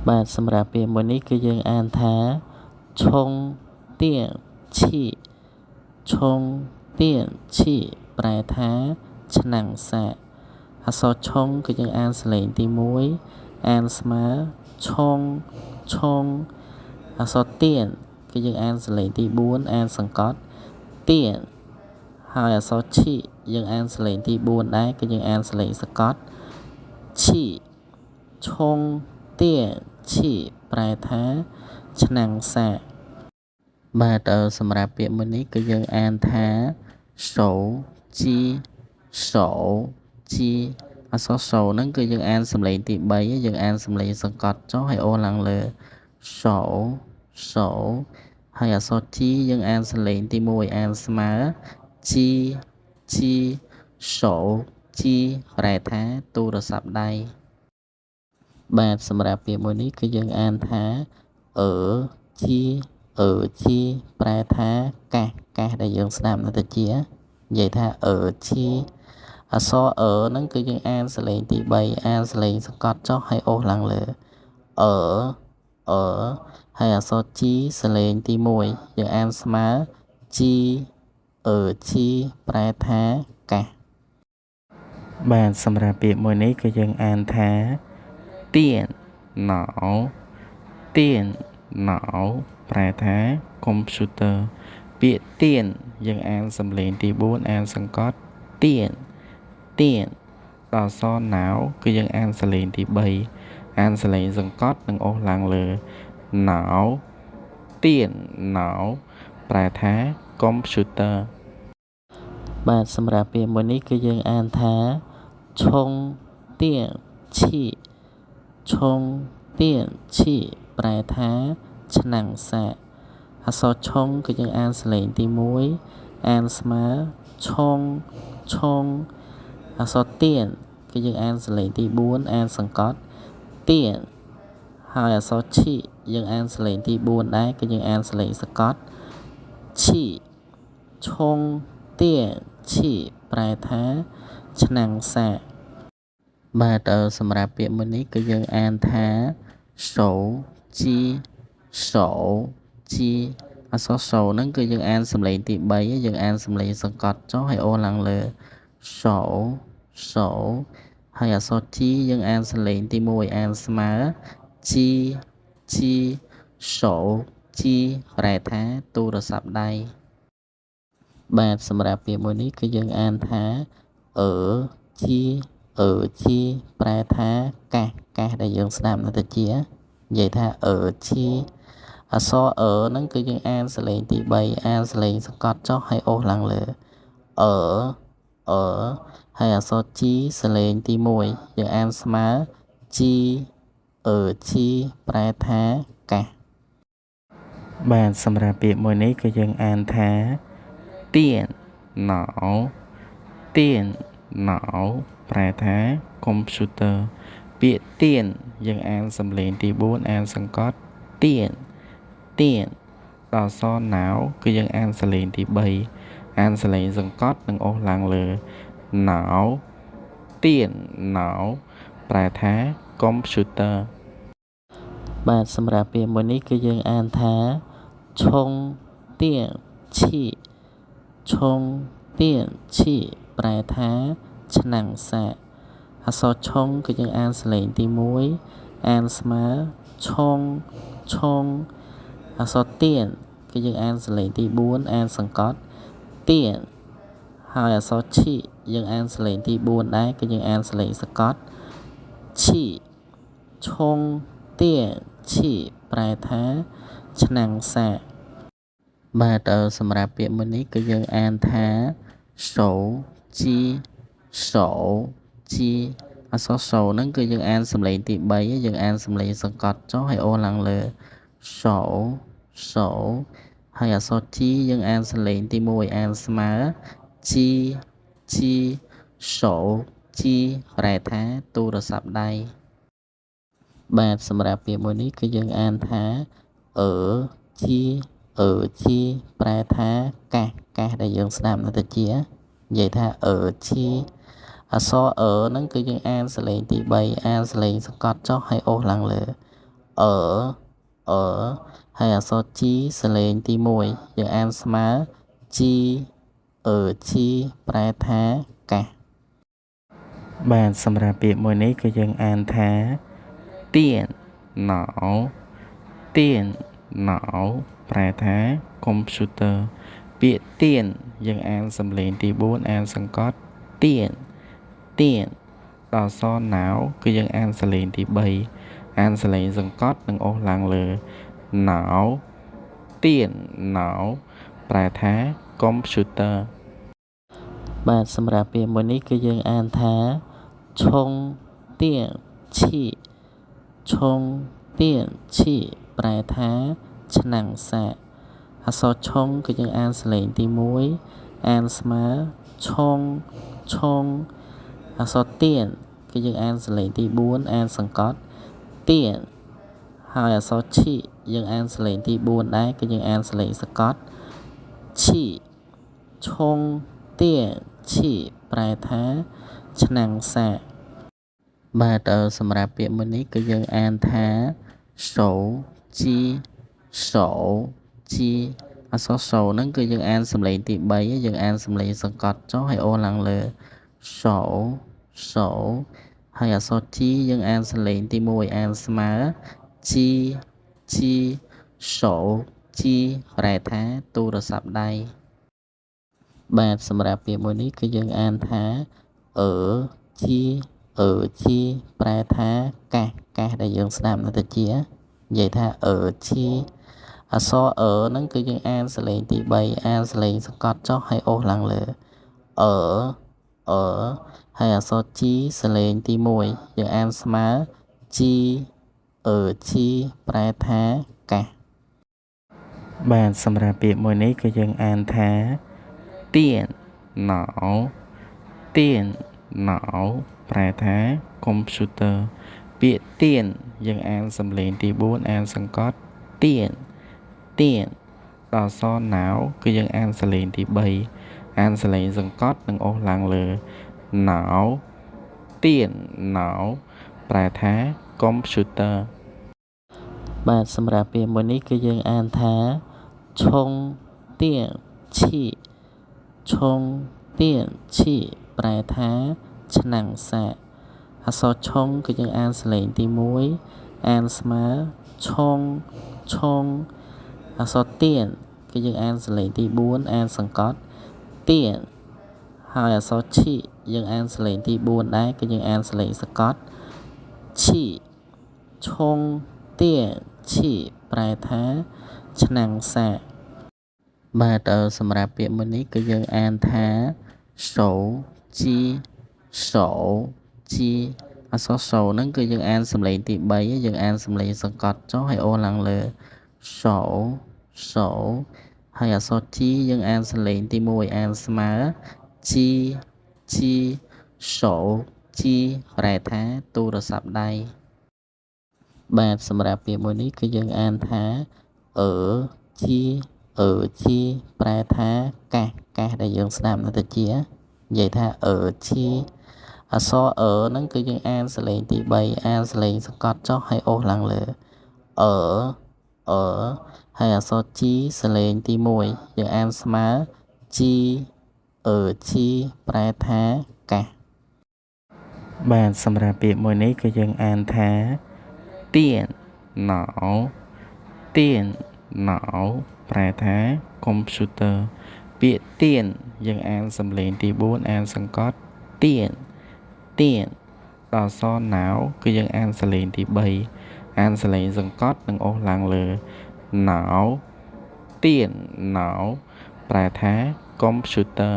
បាទសម្រាប់ពាក្យមួយនេះគឺយើងអានថា 充电器 充电器 ប្រែថាឆ្នាំងសាកអក្សរ 充 គឺយើងអានសំឡេងទី1អានស្មើ 充 充 អក្សរ 电 គឺយើងអានសំឡេងទី4អានសង្កត់ 电 ហើយអក្សរ 器 យើងអានសំឡេងទី4ដែរគឺយើងអានសំឡេងសង្កត់ 器 充电器 ប្រែថាឆ្នាំងសាកបាទសម្រាប់ពាក្យមួយនេះគឺយើងអានថា 手机 手机 អក្សរ 手 ហ្នឹងគឺយើងអានសំឡេងទី3យើងអានសំឡេងសង្កត់ចុះហើយអូសឡើងលើ 手 手 ហើយអក្សរ 机 យើងអានសំឡេងទី1អានស្មើ 机 机 手机 ប្រែថាទូរស័ព្ទដៃបាទសម្រាប់ពាក្យមួយនេះគឺយើងអានថា 耳机 耳机 ប្រែថាកាសកាសដែលយើងស្ដាប់នៅត្រចៀកនិយាយថា 耳机 អក្សរ 耳 ហ្នឹងគឺយើងអានសំឡេងទី3អានសំឡេងសង្កត់ចុះហើយអូសឡើងលើ 耳 耳 ហើយអក្សរ 机 សំឡេងទី1យើងអានស្មើ 机 耳机 ប្រែថាកាសបាទសម្រាប់ពាក្យមួយនេះគឺយើងអានថា 电脑 电脑 ប្រែថាកុំព្យូទ័រពាក្យ 电 យើងអានសំឡេងទី4អានសង្កត់ 电 电 ដល់អក្សរ 脑 គឺយើងអានសំឡេងទី3អានសំឡេងសង្កត់និងអូសឡើងលើ 脑 电脑 ប្រែថាកុំព្យូទ័របាទសម្រាប់ពាក្យមួយនេះគឺយើងអានថា 充电器 充电器 ប្រែថាឆ្នាំងសាកអក្សរ 充 គឺយើងអានសំឡេងទី1អានស្មើ 充 充 អក្សរ 电 គឺយើងអានសំឡេងទី4អានសង្កត់ 电 ហើយអក្សរ 器 យើងអានសំឡេងទី4ដែរគឺយើងអានសំឡេងសង្កត់ 器 充电器 ប្រែថាឆ្នាំងសាកបាទសម្រាប់ពាក្យមួយនេះគឺយើងអានថា 手机 手机 អក្សរ 手 ហ្នឹងគឺយើងអានសំឡេងទី3យើងអានសំឡេងសង្កត់ចុះហើយអូសឡើងលើ 手 手 ហើយអក្សរ 机 យើងអានសំឡេងទី1អានស្មើ 机 机 手机 ប្រែថាទូរស័ព្ទដៃបាទសម្រាប់ពាក្យមួយនេះគឺយើងអានថា 耳机 耳机 ប្រែថាកាសកាសដែលយើងស្ដាប់នៅត្រចៀកនិយាយថា 耳机 អក្សរ 耳 ហ្នឹងគឺយើងអានសំឡេងទី3អានសំឡេងសង្កត់ចុះហើយអូសឡើងលើ 耳 耳 ហើយអក្សរ 机 សំឡេងទី1យើងអានស្មើ 机 耳机 ប្រែថាកាសបាទសម្រាប់ពាក្យមួយនេះគឺយើងអានថា 电脑 电脑 ប្រែថាកុំព្យូទ័រពាក្យ 电 យើងអានសំឡេងទី4អានសង្កត់ 电 电 ដល់អក្សរ 脑 គឺយើងអានសំឡេងទី3អានសំឡេងសង្កត់និងអូសឡើងលើ 脑 电脑 ប្រែថាកុំព្យូទ័របាទសម្រាប់ពាក្យមួយនេះគឺយើងអានថា 充电器 充电器 ប្រែថាឆ្នាំងសាកអក្សរ 充 គឺយើងអានសំឡេងទី1អានស្មើ 充 充 អក្សរ 电 គឺយើងអានសំឡេងទី4អានសង្កត់ 电 ហើយអក្សរ 器 យើងអានសំឡេងទី4ដែរគឺយើងអានសំឡេងសង្កត់ 器 充电器 ប្រែថាឆ្នាំងសាកបាទសម្រាប់ពាក្យមួយនេះគឺយើងអានថា 手机 手机 អក្សរ 手 ហ្នឹងគឺយើងអានសំឡេងទី3យើងអានសំឡេងសង្កត់ចុះហើយអូសឡើងលើ 手 手 ហើយអក្សរ 机 យើងអានសំឡេងទី1អានស្មើ 机 机 手机 ប្រែថាទូរស័ព្ទដៃបាទសម្រាប់ពាក្យមួយនេះគឺយើងអានថា 耳机 耳机 ប្រែថាកាសកាសដែលយើងស្ដាប់នៅត្រចៀកនិយាយថា 耳机 អក្សរ 耳 ហ្នឹងគឺយើងអានសំឡេងទី3អានសំឡេងសង្កត់ចុះហើយអូសឡើងលើ អឺអឺហើយអក្សរ G សលេងទី1យើងអានស្មើ G អឺ G ប្រែថាកាស បាទសម្រាប់ពាក្យមួយនេះគឺយើងអានថាទៀនណោទៀនណោប្រែថាកុំព្យូទ័រពាក្យទៀនយើងអានសំឡេងទី4អានសង្កត់ទៀនទៀនដល់អក្សរណៅគឺយើងអានសំឡេងទី3អានសំឡេងសង្កត់និងអូសឡើងលើណៅទៀនណៅប្រែថាកុំព្យូទ័រ បាទសម្រាប់ពាក្យមួយនេះគឺយើងអានថាឆុងទៀឈីឆុងទៀឈីប្រែថាឆ្នាំងសាកអក្សរឆុងគឺយើងអានសលេងទី1អានស្មើឆុងឆុងអក្សរទៀនគឺយើងអានសលេងទី4អានសង្កត់ទៀនហើយអក្សរឈីយើងអានសលេងទី4ដែរគឺយើងអានសលេងសង្កត់ឈីឆុងទៀឈីប្រែថាឆ្នាំងសាក បាទសម្រាប់ពាក្យមួយនេះគឺយើងអានថាសូជីសូជីអក្សរសូហ្នឹងគឺយើងអានសំឡេងទី3យើងអានសំឡេងសង្កត់ចុះហើយអូសឡើងលើសូសូហើយអក្សរ G យើងអានសំឡេងទី1អានស្មើ G G សូជីប្រែថាទូរស័ព្ទដៃ បាទសម្រាប់ពាក្យមួយនេះគឺយើងអានថាអឺជីអឺជីប្រែថាកាសកាសដែលយើងស្ដាប់នៅតិចនិយាយថាអឺជីអក្សរអឺហ្នឹងគឺយើងអានសលេងទី3អានសលេងសង្កត់ចុះហើយអូសឡើងលើអឺអឺហើយអក្សរ G សលេងទី1យើងអានស្មើ G អឺ G ប្រែថាកាស បាទសម្រាប់ពាក្យមួយនេះគឺយើងអានថាទៀនណោទៀនណោប្រែថាកុំព្យូទ័រពាក្យទៀនយើងអានសំឡេងទី4អានសង្កត់ទៀនទៀនដល់អក្សរណៅគឺយើងអានសំឡេងទី3អានសំឡេងសង្កត់និងអូសឡើងលើណៅទៀនណៅប្រែថាកុំព្យូទ័រ បាទសម្រាប់ពាក្យមួយនេះគឺយើងអានថាឆុងទៀឈីឆុងទៀឈីប្រែថាឆ្នាំងសាកអក្សរឆុងគឺយើងអានសលេងទី1អានស្មើឆុងឆុងអក្សរទៀនគឺយើងអានសលេងទី4អានសង្កត់ទៀនហើយអក្សរឈីយើងអានសលេងទី4ដែរគឺយើងអានសលេងសង្កត់ឈីឆុងទៀឈីប្រែថាឆ្នាំងសាក បាទសម្រាប់ពាក្យមួយនេះគឺយើងអានថាសូជីសូជីអក្សរសូហ្នឹងគឺយើងអានសំឡេងទី3យើងអានសំឡេងសង្កត់ចុះហើយអូសឡើងលើសូសូហើយអក្សរ G យើងអានសំឡេងទី1អានស្មើ G G សូជីប្រែថាទូរស័ព្ទដៃ បាទសម្រាប់ពាក្យមួយនេះគឺយើងអានថាអឺជីអឺជីប្រែថាកាសកាសដែលយើងស្ដាប់នៅតិចនិយាយថាអឺជីអក្សរអឺហ្នឹងគឺយើងអានសលេងទី3អានសលេងសង្កត់ចុះហើយអូសឡើងលើអឺអឺហើយអក្សរ G សលេងទី1យើងអានស្មើ G អឺ G ប្រែថាកាស បាទសម្រាប់ពាក្យមួយនេះគឺយើងអានថាទៀនណោទៀនណោប្រែថាកុំព្យូទ័រពាក្យទៀនយើងអានសំឡេងទី4អានសង្កត់ទៀនទៀនដល់អក្សរណៅគឺយើងអានសំឡេងទី3អានសំឡេងសង្កត់និងអូសឡើងលើណៅទៀនណៅប្រែថាកុំព្យូទ័រ